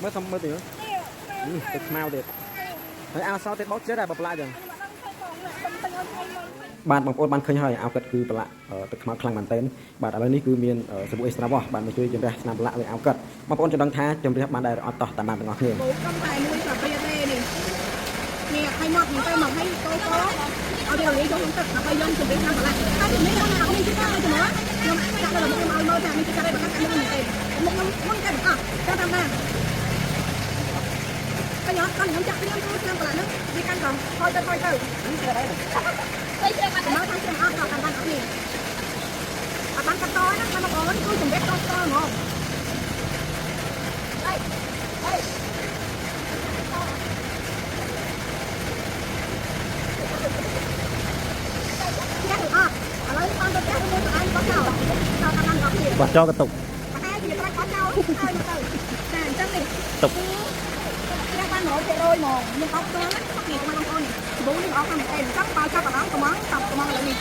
មើលសុំមើលតិចមើលទឹកខ្មៅទៀតហើយអាវសទៀតបោកចិត្តហើយបើប្រឡាក់ចឹងបាទបងប្អូនបានឃើញហើយអាវកាត់គឺប្រឡាក់ទឹកខ្មៅខ្លាំងមែនទែនបាទឥឡូវនេះគឺមានសាប៊ូ Extra Wash បាទមកជួយជម្រះស្នាមប្រឡាក់លើអាវកាត់បងប្អូនចង់ដឹងថាជម្រះបានដែរអត់តោះតាមបានទាំងអស់គ្នា បូកកំតែមួយស្រាប់ព្រាទេនេះនេះឲ្យមកទៅមកឲ្យកោកោឲ្យវារលាយចូលក្នុងទឹកដើម្បីយើងជំរាបតាមប្រឡាក់ហើយជំរាបណាអត់មានជិះកាត់ទៅចំណងខ្ញុំចាក់លើមុខខ្ញុំឲ្យមើលថាមានជិះកាត់អីបើកាត់មុខខ្ញុំទេមុខខ្ញុំមុនតែទាំងអស់ចាំតាមណាកញ្ញាកខ្ញុំចាក់ព្រាមគឺឆ្នាំប្រឡាក់ហ្នឹងវាកាន់កំថយទៅថយទៅ ទៅជ្រៅបាត់ មកខាងខ្ញុំអត់ដល់តាមបានអត់នេះអត់បានកាត់តណាបងប្អូនគឺជំរាបតតហ្មង អីអី ផ្ទះឬអត់ឥឡូវបានទៅផ្ទះមួយស្អែកបោះចោលចោលតាមបានអត់នេះ បោះចោលក៏ទុក ប្រហែលជាត្រាច់បោះចោលហើយមកទៅចាអញ្ចឹងនេះ ទុក ផ្ទះបាន100%ហ្មងខ្ញុំអត់ផ្ទាល់ណានេះបងប្អូននេះសាប៊ូនេះអត់ខាងមែនអញ្ចឹងបើចាប់អារម្មណ៍កំងចាប់កំងឥឡូវនេះ